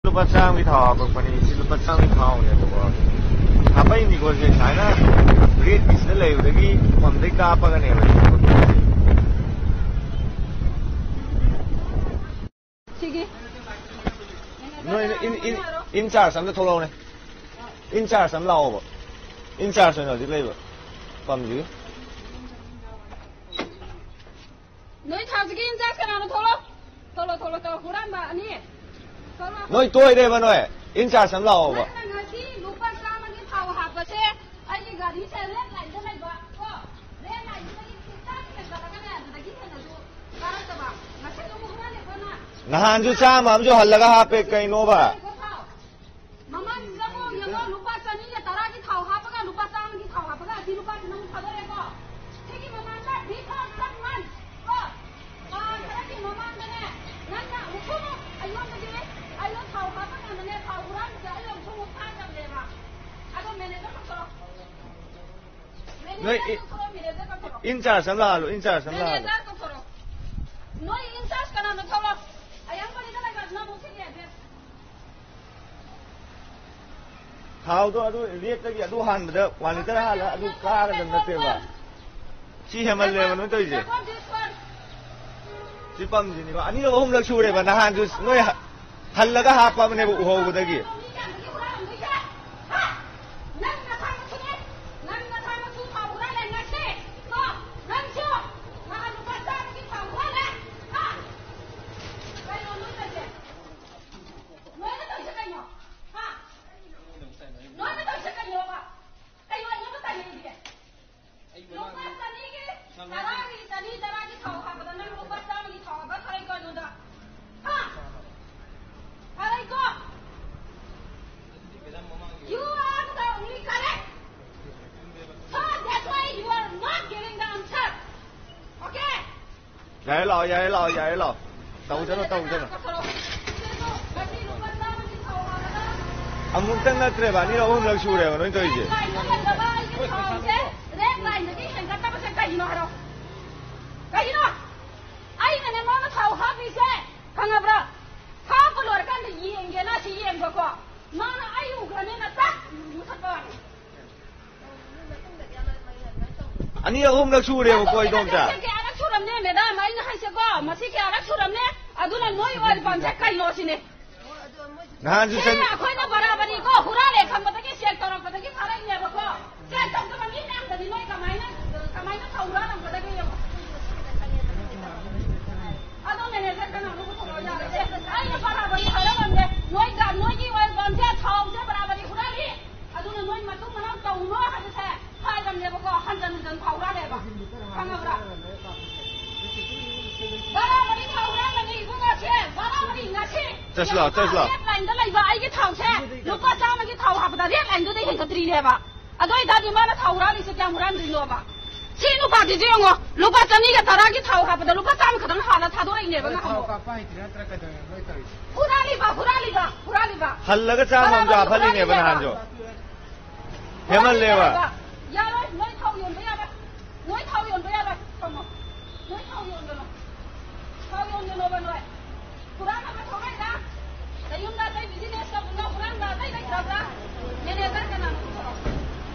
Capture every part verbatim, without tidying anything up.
ꯂꯨꯄꯥ ꯆꯥꯝꯃꯒꯤ ꯊꯥꯎ ꯍꯥꯄꯛꯄꯅꯤ꯫ ꯁꯤ ꯂꯨꯄꯥ ꯆꯥꯝꯃꯒꯤ ꯊꯥꯎꯅꯦꯕꯀꯣ꯫ ꯍꯥꯄꯛꯏꯅꯤꯀꯣ꯫ ꯁꯦ ꯁꯨꯃꯥꯏꯅ ꯔꯦꯠꯀꯤꯁꯤꯗ ꯂꯩꯕꯗꯒꯤ ꯃꯐꯝꯗꯩ ꯀꯥꯞꯄꯒꯅꯦꯕ꯫ ꯁꯤꯒꯤ ꯅꯣꯏ ꯏꯟ, ꯏꯟ, ꯏꯟ ꯆꯥꯔꯖ ꯑꯝꯇ ꯊꯣꯛꯂꯛꯑꯣꯅꯦ꯫ ꯏꯟ ꯆꯥꯔꯖ ꯑꯃ ꯂꯥꯛꯑꯣꯕ꯫ ꯏꯟ ꯆꯥꯔꯖ ꯑꯣꯏꯅ ꯍꯧꯖꯤꯛ ꯂꯩꯕ ꯄꯝꯁꯤꯒꯤ꯫ ꯅꯣꯏ ꯊꯥꯎꯁꯤꯒꯤ ꯏꯟ ꯆꯥꯔꯖ ꯀꯅꯥꯅꯣ? ꯊꯣꯛꯂꯛꯑꯣ꯫ ꯊꯣꯛꯂꯛꯑꯣ, ꯊꯣꯛꯂꯛꯑꯣ, ꯊꯣꯛꯂꯛꯑꯣ꯫ ꯍꯨꯔꯥꯟꯕ ꯑꯅꯤ꯫ ꯊꯣꯛꯂꯛꯑꯣ꯫ ꯅꯣꯏ ꯇꯣꯏꯔꯦꯕ ꯅꯣꯏ꯫ ꯏꯟ ꯆꯥꯔꯖ ꯑꯃ ꯂꯥꯛꯑꯣꯕ꯫ ꯅꯪꯅ ꯉꯁꯤ ꯂꯨꯄꯥ ꯆꯥꯝꯃꯒꯤ ꯊꯥꯎ ꯍꯥꯞꯄꯁꯦ ꯑꯩꯒꯤ ꯒꯥꯔꯤꯁꯦ ꯔꯦꯠ ꯂꯥꯏꯟꯗ ꯂꯩꯕ ꯀꯣ꯫ ꯔꯦꯠ ꯂꯥꯏꯟꯗꯒꯤ ꯈꯤꯇꯪ ꯍꯦꯟꯒꯠꯂꯒꯅꯦ ꯑꯗꯨꯗꯒꯤ ꯍꯦꯟꯅꯁꯨ ꯀꯥꯔꯛꯇꯕ꯫ ꯉꯁꯤ ꯑꯃꯨꯛ ꯍꯨꯔꯥꯜꯂꯦꯀꯣ ꯅꯪ꯫ ꯅꯍꯥꯟꯁꯨ ꯆꯥꯝꯃ ꯑꯃꯁꯨ ꯍꯜꯂꯒ ꯍꯥꯞꯄꯦ ꯀꯩꯅꯣꯕ? ꯃꯃꯜꯁꯤꯗꯕꯨ ꯌꯦꯡꯉꯣ, ꯂꯨꯄꯥ ꯆꯅꯤꯒ ꯇꯔꯥꯒꯤ ꯊꯥꯎ ꯍꯥꯞꯄꯒ ꯂꯨꯄꯥ ꯆꯥꯝꯃꯒꯤ ꯊꯥꯎ ꯍꯥꯞꯄꯒ ꯑꯁꯤ ꯂꯨꯄꯥ ꯆꯅꯤ ꯊꯥꯗꯣꯔꯛꯑꯦꯀꯣ꯫ ꯁꯤꯒꯤ ꯃꯃꯥꯡꯗ before one month ꯀꯣ, ꯊꯥ ꯈꯔꯒꯤ ꯃꯃꯥꯡꯗꯅꯦ, ꯅꯪꯅ ꯑꯃꯨꯛꯁꯨ ꯑꯃꯨꯛ ꯑꯩꯉꯣꯟꯗꯒꯤ ꯑꯩꯅ ꯊꯥꯎ ꯍꯥꯞꯄ ꯀꯥꯟꯗꯅꯦ, ꯊꯥꯎ ꯍꯨꯔꯥꯟꯕꯁꯦ ꯑꯩ ꯑꯃꯨꯛꯁꯨ ꯑꯃꯨꯛ ꯐꯥꯈ꯭ꯔꯕꯅꯦꯕ꯫ ꯑꯗꯣ ꯃꯦꯅꯦꯖꯔ ꯀꯧꯊꯣꯔꯛꯑꯣ꯫ ꯅꯣꯏ ꯃꯦꯅꯦꯖꯔ ꯏ-, ꯀꯧꯊꯣꯔꯛꯑꯣ, ꯃꯦꯅꯦꯖꯔ ꯀꯧꯊꯣꯔꯛꯑꯣ꯫ ꯏꯟ ꯆꯥꯔꯖ ꯑꯃ ꯂꯥꯛꯍꯜꯂꯣ, ꯏꯟ ꯆꯥꯔꯖ ꯑꯃ ꯂꯥꯛꯍꯜꯂꯣ꯫ ꯃꯦꯅꯦꯖꯔ ꯀꯧꯊꯣꯔꯛꯑꯣ꯫ ꯅꯣꯏ ꯏꯟ ꯆꯥꯔꯖ ꯀꯅꯥꯅꯣ? ꯊꯣꯛꯂꯛꯑꯣ꯫ ꯑꯌꯥꯝꯕꯅꯤꯗ ꯂꯩꯕ ꯅꯪ ꯑꯃꯨꯛ ꯁꯤꯒꯤ ꯑꯦꯗ꯭ꯔꯦꯁ꯫ ꯊꯥꯎꯗꯣ ꯑꯗꯨ ꯔꯦꯠꯇꯒꯤ ꯑꯗꯨ ꯍꯥꯟꯕꯗ ꯋꯥꯟ ꯂꯤꯇꯔ ꯍꯥꯜꯂ ꯑꯗꯨ ꯀꯥꯒꯗꯕ ꯅꯠꯇꯦꯕ꯫ ꯁꯤ ꯍꯦꯟꯃꯜꯂꯦꯕ ꯅꯣꯏ ꯇꯧꯔꯤꯁꯦ꯫ ꯁꯤ ꯄꯝꯁꯤꯅꯤꯀꯣ꯫ ꯑꯅꯤꯔꯛ ꯑꯍꯨꯝꯂꯛ ꯁꯨꯔꯦꯕ꯫ ꯅꯍꯥꯟꯁꯨ ꯅꯣꯏ ꯍ-, ꯍꯜꯂꯒ ꯍꯥꯞꯄꯕꯅꯦꯕ ꯎꯍꯧꯕꯗꯒꯤ꯫ ꯅꯣꯏꯅ ꯇꯧꯔꯤꯁꯦ ꯀꯩꯅꯣ? ꯍꯥ? ꯅꯣꯏꯅ ꯇꯧꯔꯤꯁꯦ ꯀꯩꯅꯣꯕ? ꯀꯩꯅꯣ ꯑꯩꯉꯣꯟꯗ ꯇꯥꯏꯅꯔꯤꯁꯦ? ꯂꯨꯄꯥ ꯆꯅꯤꯒꯤ, ꯇꯔꯥꯒꯤ, ꯆꯅꯤ ꯇꯔꯥꯒꯤ ꯊꯥꯎ ꯍꯥꯞꯄꯗ ꯅꯪ ꯂꯨꯄꯥ ꯆꯥꯝꯃꯒꯤ ꯊꯥꯎ ꯍꯥꯞꯄ ꯊꯥꯔꯛꯏꯀꯣ ꯑꯩꯉꯣꯟꯗ? ꯍꯥ? ꯊꯥꯔꯛꯏꯀꯣ? You are the only correct. So that's why you are not giving the answer. Okay? ꯌꯥꯔꯦ ꯂꯥꯛꯑꯣ, ꯌꯥꯔꯦ ꯂꯥꯛꯑꯣ, ꯌꯥꯔꯦ ꯂꯥꯛꯑꯣ꯫ ꯇꯧꯁꯅꯨ, ꯇꯧꯁꯅꯨ꯫ ꯑꯃꯨꯛꯇꯪ ꯅꯠꯇ꯭ꯔꯦꯕ, ꯑꯅꯤꯔꯛ ꯑꯍꯨꯝꯂꯛ ꯁꯨꯔꯦꯕ ꯅꯣꯏ ꯇꯧꯔꯤꯁꯦ꯫ ꯔꯦꯠ ꯂꯥꯏꯟꯗꯒꯤ ꯍꯦꯟꯒꯠꯇꯕꯁꯦ ꯀꯩꯒꯤꯅꯣ ꯍꯥꯏꯔꯣ? ꯀꯩꯒꯤꯅꯣ? ꯑꯩꯅꯅꯦ ꯃꯥꯅ ꯊꯥꯎ ꯍꯥꯞꯄꯤꯁꯦ, ꯈꯪꯉꯕ꯭ꯔꯥ? ꯍꯥꯞꯄ ꯂꯣꯏꯔꯀꯥꯟꯗ ꯌꯦꯡꯒꯦꯅ ꯕꯀꯣ, ꯃꯥꯅ ꯑꯩ ꯎꯈ꯭ꯔꯅꯦꯅ ꯇꯛ ꯃꯨꯊꯠꯄ ꯋꯥꯅꯤ꯫ ꯑꯅꯤ ꯑꯍꯨꯝꯂꯛ ꯁꯨꯔꯦꯕꯀꯣ, ꯏꯗꯣꯝꯆꯥ꯫ ꯀꯌꯥꯔꯛ ꯁꯨꯔꯝꯅꯦ, ꯃꯦꯗꯥꯝ? ꯑꯩꯅ ꯍꯥꯏꯁꯦꯀꯣ, ꯃꯁꯤ ꯀꯌꯥꯔꯛ ꯁꯨꯔꯝꯅꯦ? ꯑꯗꯨꯅ ꯅꯣꯏ ꯑꯣꯏꯜ ꯄꯝꯁꯦ ꯀꯩꯅꯣ ꯁꯤꯅꯦ꯫ ꯅꯍꯥꯟꯁꯨ ꯁꯦ, ꯆꯪ- ꯑꯩꯈꯣꯏꯅ ꯕꯔꯥꯕꯔꯤꯀꯣ, ꯍꯨꯔꯥꯜꯂꯦ ꯈꯪꯕꯗꯒꯤ ꯆꯦꯛ ꯇꯧꯔꯛꯄꯗꯒꯤ ꯐꯥꯔꯛꯏꯅꯦꯕꯀꯣ꯫ ꯆꯦꯛ ꯇꯧꯗꯕ ꯃꯤ ꯃꯌꯥꯝꯗꯗꯤ ꯅꯣꯏ ꯀꯃꯥꯏꯅ, ꯀꯃꯥꯏꯅ ꯊꯧ ꯍꯨꯔꯥꯜꯂꯝꯒꯗꯒꯦ ꯌꯦꯡꯉꯣ꯫ ꯑꯗꯣ ꯃꯦꯅꯦꯖꯔ ꯀꯅꯥꯅꯣ ꯄꯨꯊꯣꯔꯛꯑꯣ ꯌꯥꯔꯦ꯫ ꯑꯩꯅ ꯕꯔꯥꯕꯔꯤ ꯍꯥꯏꯔꯝꯃꯝꯅꯦ꯫ ꯅꯣꯏ ꯒ-, ꯅꯣꯏꯒꯤ ꯑꯣꯏꯜ ꯄꯝꯁꯦ ꯊꯥꯎꯁꯦ ꯕꯔꯥꯕꯔꯤ ꯍꯨꯔꯥꯜꯂꯤ꯫ ꯑꯗꯨꯅ ꯅꯣꯏ ꯃꯇꯨꯡ ꯃꯅꯥꯎ ꯇꯧꯅꯣ ꯍꯥꯏꯕꯁꯦ ꯍꯥꯏꯔꯝꯅꯦꯕꯀꯣ, ꯍꯟꯖꯟ ꯍꯟꯖꯟ ꯐꯥꯎꯔꯛꯑꯦꯕ꯫ ꯈꯪꯉꯕ꯭ꯔꯥ? ꯕꯔꯥꯕꯔꯤ ꯐꯥꯎꯔꯛꯑꯝꯕꯅꯤ ꯏꯕꯨꯡꯉꯣꯁꯦ, ꯕꯔꯥꯕꯔꯤ ꯉꯁꯤ ꯆꯠꯁꯤ ꯂꯥꯛꯑꯣ, ꯆꯠꯁꯤ ꯂꯥꯛꯑꯣ꯫ ꯔꯦꯠ ꯂꯥꯏꯟꯗ ꯂꯩꯕ ꯑꯩꯒꯤ ꯊꯥꯎꯁꯦ ꯂꯨꯄꯥ ꯆꯥꯝꯃꯒꯤ ꯊꯥꯎ ꯍꯥꯞꯄꯗ ꯔꯦꯠ ꯂꯥꯏꯟꯗꯨꯗ ꯍꯦꯟꯒꯠꯇ꯭ꯔꯤꯅꯦꯕ꯫ ꯑꯗꯨ ꯑꯣꯏꯇꯥꯔꯗꯤ ꯃꯥꯅ ꯊꯥꯎ ꯍꯨꯔꯥꯜꯂꯤꯁꯦ ꯀꯌꯥꯝ ꯍꯨꯔꯥꯟꯗꯣꯏꯅꯣꯕ? ꯁꯤ ꯅꯨꯄꯥꯁꯤꯁꯨ ꯌꯦꯡꯉꯣ, ꯂꯨꯄꯥ ꯆꯅꯤꯒ ꯇꯔꯥꯒꯤ ꯊꯥꯎ ꯍꯥꯞꯄꯗ ꯂꯨꯄꯥ ꯆꯥꯝꯃ ꯈꯛꯇꯪ ꯍꯥꯜꯂ ꯊꯥꯗꯣꯔꯛꯏꯅꯦꯕ ꯊꯥꯎ ꯅꯍꯥꯟꯃꯨꯛ꯫ ꯀꯥꯞꯄ ꯍꯩꯇ꯭ꯔꯤ ꯅꯠꯇ꯭ꯔꯥ ꯀꯩꯗꯧꯔꯤꯅꯣ ꯅꯣꯏ ꯇꯧꯔꯤꯁꯦ? ꯍꯨꯔꯥꯜꯂꯤꯕ, ꯍꯨꯔꯥꯜꯂꯤꯕ, ꯍꯨꯔꯥꯜꯂꯤꯕ꯫ ꯍꯜꯂꯒ ꯆꯥꯝꯃ ꯑꯃꯁꯨ ꯍꯥꯞꯍꯜꯂꯤꯅꯦꯕ ꯅꯍꯥꯟꯁꯨ꯫ ꯍꯦꯃꯜꯂꯦꯕ꯫ ꯌꯥꯔꯣꯏ, ꯅꯣꯏ ꯊꯥꯎ ꯌꯣꯟꯕ ꯌꯥꯔꯣꯏ꯫ ꯅꯣꯏ ꯊꯥꯎ ꯌꯣꯟꯕ ꯌꯥꯔꯣꯏ꯫ ꯊꯝꯃꯣ꯫ ꯅꯣꯏ ꯊꯥꯎ ꯌꯣꯟꯒꯅꯨ꯫ ꯊꯥꯎ ꯌꯣꯟꯒꯅꯣꯕ ꯅꯣꯏ꯫ ꯍꯨꯔꯥꯟ ꯑꯃ ꯊꯣꯛꯂꯛꯏꯔꯥ? ꯅꯌꯨꯝꯗ ꯑꯇꯩ ꯕꯤꯖꯤꯅꯦꯁ ꯇꯧꯕꯗ ꯍꯨꯔꯥꯟꯕ ꯑꯇꯩ ꯂꯩꯇ꯭ꯔꯕ꯭ꯔꯥ? ꯃꯦꯅꯦꯖꯔ ꯀꯅꯥꯅꯣ? ꯄꯨꯊꯣꯔꯛꯑꯣ꯫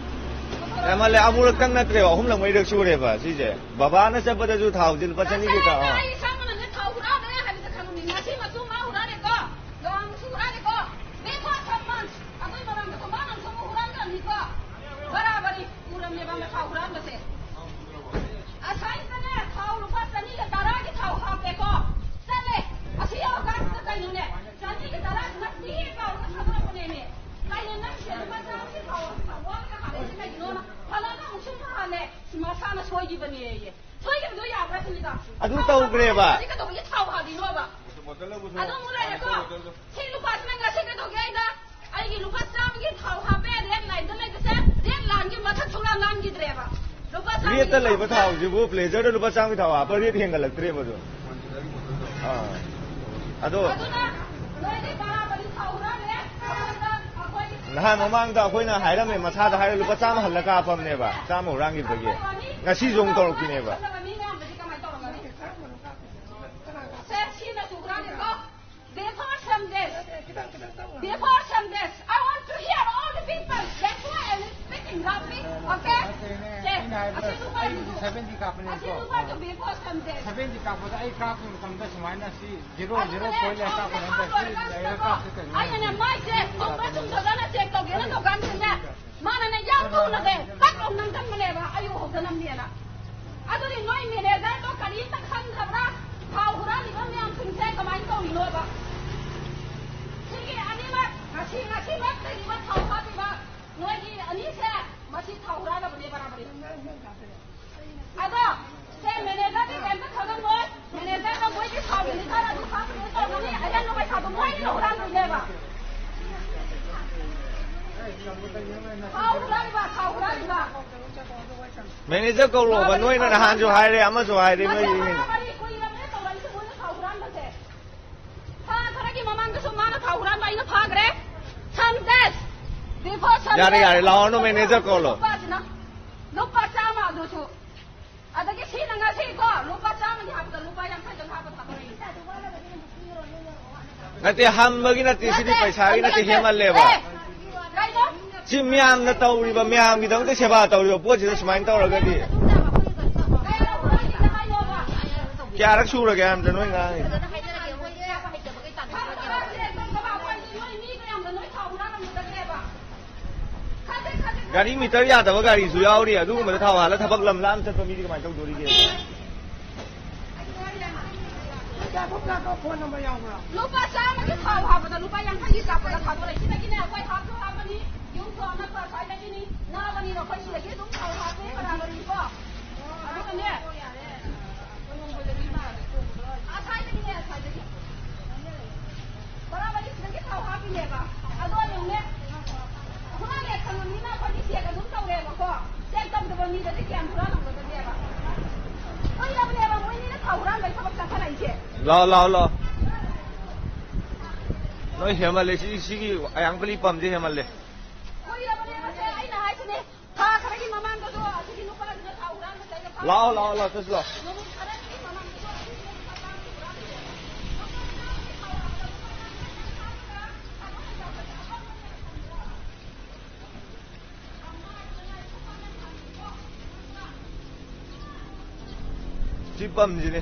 ꯄꯨꯊꯣꯔꯛꯑꯣ꯫ ꯑꯦꯝ ꯑꯦꯜ ꯑꯦ ꯑꯃꯨꯔꯛꯇꯪ ꯅꯠꯇ꯭ꯔꯦꯕ, ꯑꯍꯨꯝꯂꯛ ꯃꯔꯤꯔꯛ ꯁꯨꯔꯦꯕ ꯁꯤꯁꯦ꯫ ꯕꯕꯥꯅ ꯆꯠꯄꯗꯁꯨ ꯊꯥꯎꯁꯦ ꯂꯨꯄꯥ ꯆꯅꯤꯒꯤ ꯀꯥ-, ꯑꯥ꯫ ꯑꯩ ꯏꯁꯥꯃꯛꯅꯅꯦ ꯊꯥꯎ ꯍꯨꯔꯥꯟꯕꯅꯦ ꯍꯥꯏꯕꯁꯦ ꯈꯪꯉꯝꯃꯤ꯫ ꯉꯁꯤ ꯃꯇꯨꯡ ꯃꯥ ꯍꯨꯔꯥꯜꯂꯦꯀꯣ꯫ ꯌꯥꯝꯅꯁꯨ ꯍꯨꯔꯥꯜꯂꯦꯀꯣ꯫ Before some months, ꯑꯗꯨꯏ ꯃꯃꯥꯡꯗꯁꯨ ꯃꯥꯅ ꯑꯃꯨꯛ ꯍꯨꯔꯥꯟꯈ꯭ꯔꯕꯅꯤꯀꯣ꯫ ꯕꯔꯥꯕꯔꯤ ꯎꯔꯝꯅꯦꯕ ꯃꯥ ꯊꯥꯎ ꯍꯨꯔꯥꯟꯕꯁꯦ꯫ ꯑꯁꯥꯏꯗꯅꯦ ꯊꯥꯎ ꯂꯨꯄꯥ ꯆꯅꯤꯒ ꯇꯔꯥꯒꯤ ꯊꯥꯎ ꯍꯥꯞꯄꯦꯀꯣ꯫ ꯆꯠꯂꯦ꯫ ꯑꯁꯤ ꯌꯧꯔꯀꯥꯟꯁꯤꯗ ꯀꯩꯅꯣꯅꯦ? ꯆꯅꯤꯒ ꯇꯔꯥꯁꯤꯅ ꯇꯦ ꯇꯧꯔꯒ ꯊꯥꯗꯣꯔꯛꯄꯅꯦꯃꯤ꯫ ꯀꯩꯅꯣ ꯅꯪꯁꯦ ꯂꯨꯄꯥ ꯆꯥꯝꯃꯒꯤ ꯊꯥꯎ ꯍꯥꯞꯄꯒ ꯍꯥꯞꯄꯤꯁꯦ ꯀꯩꯒꯤꯅꯣꯅ? ꯍꯜꯂꯒ ꯑꯃꯨꯛꯁꯨ ꯍꯜꯂꯦ꯫ ꯃꯁꯥꯅ ꯁꯣꯏꯈꯤꯕꯅꯦꯌꯦ꯫ ꯁꯣꯏꯈꯤꯕꯗꯣ ꯌꯥꯕ꯭ꯔꯥ ꯁꯤꯅꯤꯗ? ꯑꯗꯨ ꯇꯧꯈ꯭ꯔꯦꯕ꯫ ꯊꯥꯎ ꯍꯥꯞꯄꯗꯤ ꯀꯩꯗꯧꯕꯒꯤ ꯊꯥꯎ ꯍꯥꯞꯄꯤꯅꯣꯕ? ꯑꯗꯨ ꯑꯃꯨꯛ ꯂꯩꯔꯦꯀꯣ꯫ ꯁꯤ ꯅꯨꯄꯥꯁꯤꯅ ꯉꯁꯤ ꯀꯩꯗꯧꯒꯦ ꯍꯥꯏꯗ? ꯑꯩꯒꯤ ꯂꯨꯄꯥ ꯆꯥꯝꯃꯒꯤ ꯊꯥꯎ ꯍꯥꯞꯄꯦ, ꯔꯦꯠ ꯂꯥꯏꯟꯗ ꯂꯩꯕꯁꯦ, ꯔꯦꯠ ꯂꯥꯏꯟꯒꯤ ꯃꯊꯛ ꯁꯨꯡꯂꯥꯟ ꯂꯥꯟꯈꯤꯗ꯭ꯔꯦꯕ꯫ ꯂꯨꯄꯥ ꯆꯥꯝꯃꯒꯤ ꯔꯦꯠꯇ ꯊꯥꯎ ꯂꯩꯕ ꯍꯥꯞꯄꯦ꯫ ꯊꯥꯎꯁꯤꯕꯨ ꯄ꯭ꯂꯦꯖꯔꯗ ꯂꯨꯄꯥ ꯆꯥꯝꯃꯒꯤ ꯊꯥꯎ ꯍꯥꯞꯄ ꯔꯦꯠ ꯍꯦꯟꯒꯠꯂꯛꯇ꯭ꯔꯦꯕ ꯑꯗꯨ꯫ ꯑꯥ꯫ ꯑꯗꯣ ꯑꯗꯨꯅ ꯅꯣꯏꯗꯤ ꯕꯔꯥꯕꯔꯤ ꯊꯥꯎ ꯍꯨꯔꯥꯜꯂꯦ, ꯑꯩꯈꯣꯏꯗ, ꯑꯩꯈꯣꯏ ꯅꯍꯥꯟ ꯃꯃꯥꯡꯗ ꯑꯩꯈꯣꯏꯅ ꯍꯥꯏꯔꯝꯃꯦ, ꯃꯁꯥꯗ ꯍꯥꯏꯔ ꯂꯨꯄꯥ ꯆꯥꯝꯃ ꯍꯜꯂ ꯀꯥꯞꯄꯕꯅꯦꯕ, ꯆꯥꯝꯃ ꯍꯨꯔꯥꯟꯈꯤꯕꯗꯒꯤ꯫ ꯉꯁꯤꯁꯨ ꯑꯃꯨꯛ ꯇꯧꯔꯛꯄꯤꯅꯦꯕ꯫ ꯃꯤ ꯃꯌꯥꯝꯗꯗꯤ ꯀꯃꯥꯏꯅ ꯇꯧꯔꯝꯒꯅꯤ? ꯁꯦ, ꯁꯤꯅꯁꯨ ꯍꯨꯔꯥꯟꯂꯦꯀꯣ꯫ Before some days, before seventy ꯀꯥꯞꯄꯅꯦꯀꯣ? ꯑꯁꯤ ꯅꯨꯄꯥꯗꯣ ꯕꯦꯡꯀꯣ ꯁꯝꯗꯦ꯫ ꯁꯚꯦꯟꯇꯤ ꯀꯥꯞꯄꯗ ꯑꯩ ꯀꯥꯞꯄ ꯃꯇꯝꯗ ꯁꯨꯃꯥꯏꯅ ꯁꯤ ꯖꯤꯔꯣ, ꯖꯤꯔꯣ ꯑꯗꯨꯒꯅꯦ, ꯄꯣꯏꯟ ꯂꯩꯔ ꯀꯥꯞꯄ ꯅꯠꯇꯦ, ꯁꯤ ꯂꯩꯔ ꯀꯥꯞꯁꯤ ꯀꯩꯅꯣ? ꯑꯩꯅꯅꯦ, ꯃꯥꯏꯁꯦ ꯆꯨꯝꯕ꯭ꯔꯥ ꯆꯨꯝꯗꯕ꯭ꯔꯥꯅ ꯆꯦꯛ ꯇꯧꯒꯦꯅ ꯇꯧꯀꯥꯟꯗꯅꯦ, ꯃꯥꯅꯅꯦ, ꯌꯥꯝ ꯊꯨꯅꯅꯦ ꯇꯛ ꯂꯥꯎ ꯅꯝꯁꯤꯟꯕꯅꯦꯕ, ꯑꯩ ꯎꯍꯧꯗꯅꯕꯅꯦꯅ꯫ ꯑꯗꯨꯗꯤ ꯅꯣꯏ ꯃꯦꯅꯦꯖꯔꯗꯣ ꯀꯔꯤꯝꯇ ꯈꯪꯗꯕ꯭ꯔꯥ? ꯊꯥꯎ ꯍꯨꯔꯥꯜꯂꯤꯕ ꯃꯌꯥꯝꯁꯤꯡꯁꯦ ꯀꯃꯥꯏꯅ ꯇꯧꯔꯤꯅꯣꯕ? ꯁꯤꯒꯤ ꯑꯅꯤꯃꯛ, ꯉꯁꯤ, ꯉꯁꯤꯃꯛ ꯂꯩꯔꯤꯕ ꯊꯥꯎ ꯍꯥꯞꯄꯤꯕ ꯅꯣꯏꯒꯤ ꯑꯅꯤꯁꯦ, ꯃꯁꯤ ꯊꯥꯎ ꯍꯨꯔꯥꯜꯂꯕꯅꯦ ꯕꯔꯥꯕꯔꯤ꯫ ꯑꯗꯣ ꯁꯦ, ꯃꯦꯅꯦꯖꯔꯗꯤ ꯀꯩꯝꯇ ꯈꯪꯉꯝꯃꯣꯏ꯫ ꯃꯦꯅꯦꯖꯔꯅ ꯃꯣꯏꯒꯤ ꯊꯥꯎꯒꯤ ꯂꯤꯇꯔ ꯑꯗꯨ ꯍꯥꯞꯄꯤꯅꯦ ꯇꯧꯔꯒꯅꯤ, ꯑꯍꯦꯟꯕ ꯄꯩꯁꯥꯗꯣ ꯃꯣꯏꯅ ꯍꯨꯔꯥꯟꯗꯣꯏꯅꯦꯕ꯫ ꯊꯥꯎ ꯍꯨꯔꯥꯜꯂꯤꯕ, ꯊꯥꯎ ꯍꯨꯔꯥꯜꯂꯤꯕ꯫ ꯃꯦꯅꯦꯖꯔ ꯀꯧꯔꯛꯑꯣꯕ, ꯅꯣꯏꯅ ꯅꯍꯥꯟꯁꯨ ꯍꯥꯏꯔꯦ, ꯑꯃꯁꯨ ꯍꯥꯏꯔꯦ, ꯅꯣꯏꯒꯤ ꯃꯤꯅ꯫ ꯕꯔꯥꯕꯔꯤ ꯀꯨꯏꯔꯕꯅꯦ ꯇꯧꯔꯛꯏꯁꯦ ꯃꯣꯏꯅ ꯊꯥꯎ ꯍꯨꯔꯥꯟꯕꯁꯦ꯫ ꯊꯥ ꯈꯔꯒꯤ ꯃꯃꯥꯡꯗꯁꯨ ꯃꯥꯅ ꯊꯥꯎ ꯍꯨꯔꯥꯟꯕ ꯑꯩꯅ ꯐꯥꯈ꯭ꯔꯦ꯫ ꯁꯟꯗꯦꯁ, before ꯌꯥꯔꯦ, ꯌꯥꯔꯦ, ꯂꯥꯛꯑꯣꯅꯨ, ꯃꯦꯅꯦꯖꯔ ꯀꯧꯍꯜꯂꯣ꯫ ꯂꯨꯄꯥꯁꯤꯅ, ꯂꯨꯄꯥ ꯆꯥꯝꯃ ꯑꯗꯨꯁꯨ꯫ ꯑꯗꯒꯤ ꯁꯤꯅ ꯉꯁꯤꯀꯣ, ꯂꯨꯄꯥ ꯆꯥꯝꯃꯒꯤ ꯍꯥꯞꯄꯗ ꯂꯨꯄꯥ ꯌꯥꯡꯈꯩꯗꯪ ꯍꯥꯞꯄ ꯊꯥꯗꯣꯔꯛꯏ꯫ ꯅꯠꯇꯦ, ꯍꯝꯕꯒꯤ ꯅꯠꯇꯦ, ꯁꯤꯗꯤ ꯅꯠꯇꯦ, ꯄꯩꯁꯥꯒꯤ ꯅꯠꯇꯦ, ꯅꯠꯇꯦ, ꯍꯦꯟꯃꯜꯂꯦꯕ꯫ ꯑꯦ, ꯀꯩꯅꯣ? ꯁꯤ ꯃꯌꯥꯝꯅ ꯇꯧꯔꯤꯕ, ꯃꯌꯥꯝꯒꯤꯗꯃꯛꯇ ꯁꯦꯕꯥ ꯇꯧꯔꯤꯕ ꯄꯣꯠꯁꯤꯗ ꯁꯨꯃꯥꯏꯅ ꯇꯧꯔꯒꯗꯤ꯫ ꯀꯩꯅꯣ ꯍꯨꯔꯥꯜꯂꯤꯁꯦ ꯍꯥꯏꯅꯣꯕ? ꯀꯌꯥꯔꯛ ꯁꯨꯔꯒꯦ ꯍꯥꯏꯕꯗ ꯅꯣꯏ ꯉꯥꯡꯉꯤꯗꯣ? ꯒꯥꯔꯤ ꯃꯤꯇꯔ ꯌꯥꯗꯕ ꯒꯥꯔꯤꯁꯨ ꯌꯥꯎꯔꯤ, ꯑꯗꯨꯒꯨꯝꯕꯗ ꯊꯥꯎ ꯍꯥꯜꯂ ꯊꯕꯛ ꯂꯝ ꯂꯥꯞꯅ ꯆꯠꯄ ꯃꯤꯗꯤ ꯀꯃꯥꯏꯅ ꯇꯧꯗꯣꯔꯤꯒꯦ? ꯂꯨꯄꯥ ꯆꯥꯝꯃꯒꯤ ꯊꯥꯎ ꯍꯥꯞꯄꯗ ꯂꯨꯄꯥ ꯌꯥꯡꯈꯩꯒꯤ ꯀꯥꯞꯄꯗ ꯊꯥꯗꯣꯔꯛꯏ꯫ ꯁꯤꯗꯒꯤꯅꯦ ꯑꯩꯈꯣꯏ ꯍꯥꯞꯁꯨ ꯍꯥꯞꯄꯅꯤ, ꯌꯨꯝꯁꯨ ꯑꯅꯛꯄ ꯑꯁ꯭ꯋꯥꯏꯗꯒꯤꯅꯤ, ꯅꯛꯑꯕꯅꯤꯅ ꯑꯩꯈꯣꯏ ꯁꯤꯗꯒꯤ ꯑꯗꯨꯝ ꯊꯥꯎ ꯍꯥꯞꯄꯦ ꯕꯔꯥꯕꯔꯤꯀꯣ꯫ ꯑꯗꯨꯒꯅꯦ, ꯑꯁ꯭ꯋꯥꯏꯗꯒꯤꯅꯦ, ꯑꯁ꯭ꯋꯥꯏꯗꯒꯤ꯫ ꯕꯔꯥꯕꯔꯤ ꯁꯤꯗꯒꯤ ꯊꯥꯎ ꯍꯥꯞꯄꯤꯅꯦꯕ꯫ ꯑꯗꯣ ꯌꯦꯡꯉꯨꯅꯦ, ꯍꯨꯔꯥꯜꯂꯦ ꯈꯪꯉꯕꯅꯤꯅ ꯑꯩꯈꯣꯏꯗꯤ ꯆꯦꯛ ꯑꯗꯨꯝ ꯇꯧꯔꯦꯕꯀꯣ꯫ ꯆꯦꯛ ꯇꯧꯗꯕ ꯃꯤꯗꯗꯤ ꯀꯌꯥꯝ ꯍꯨꯔꯥꯜꯂꯝꯒꯗꯒꯦꯕ? ꯀꯨꯏꯔꯕꯅꯦꯕ ꯃꯣꯏꯅꯤꯅ ꯊꯥꯎ ꯍꯨꯔꯥꯟꯕꯒꯤ ꯊꯕꯛ ꯆꯠꯈꯠꯂꯛꯏꯁꯦ꯫ ꯂꯥꯎ, ꯂꯥꯎ, ꯂꯥꯎ꯫ ꯅꯣꯏ ꯍꯦꯟꯃꯜꯂꯦ꯫ ꯁꯤ, ꯁꯤꯒꯤ ꯑꯌꯥꯡꯄꯜꯂꯤ ꯄꯝꯁꯦ ꯍꯦꯟꯃꯜꯂꯦ꯫ ꯀꯨꯏꯔꯕꯅꯦꯕ ꯁꯦ, ꯑꯩꯅ ꯍꯥꯏꯁꯤꯅꯦ꯫ ꯊꯥ ꯈꯔꯒꯤ ꯃꯃꯥꯡꯗꯁꯨ ꯑꯁꯤꯒꯤ ꯅꯨꯄꯥꯗꯨꯅ ꯊꯥꯎ ꯍꯨꯔꯥꯟꯕ ꯆꯠꯂꯦ꯫ ꯂꯥꯎ, ꯂꯥꯎ, ꯂꯥꯎ, ꯆꯠꯁꯤ ꯂꯥꯎ꯫ ꯅꯨꯃꯤꯠ ꯈꯔꯒꯤ ꯃꯃꯥꯡꯗꯁꯨ ꯑꯁꯤꯒꯤ ꯅꯨꯄꯥ ꯄꯥꯝꯃꯤ ꯍꯨꯔꯥꯟꯕ ꯆꯠꯂꯦ꯫ ꯁꯤ ꯄꯝꯁꯤꯅꯦ꯫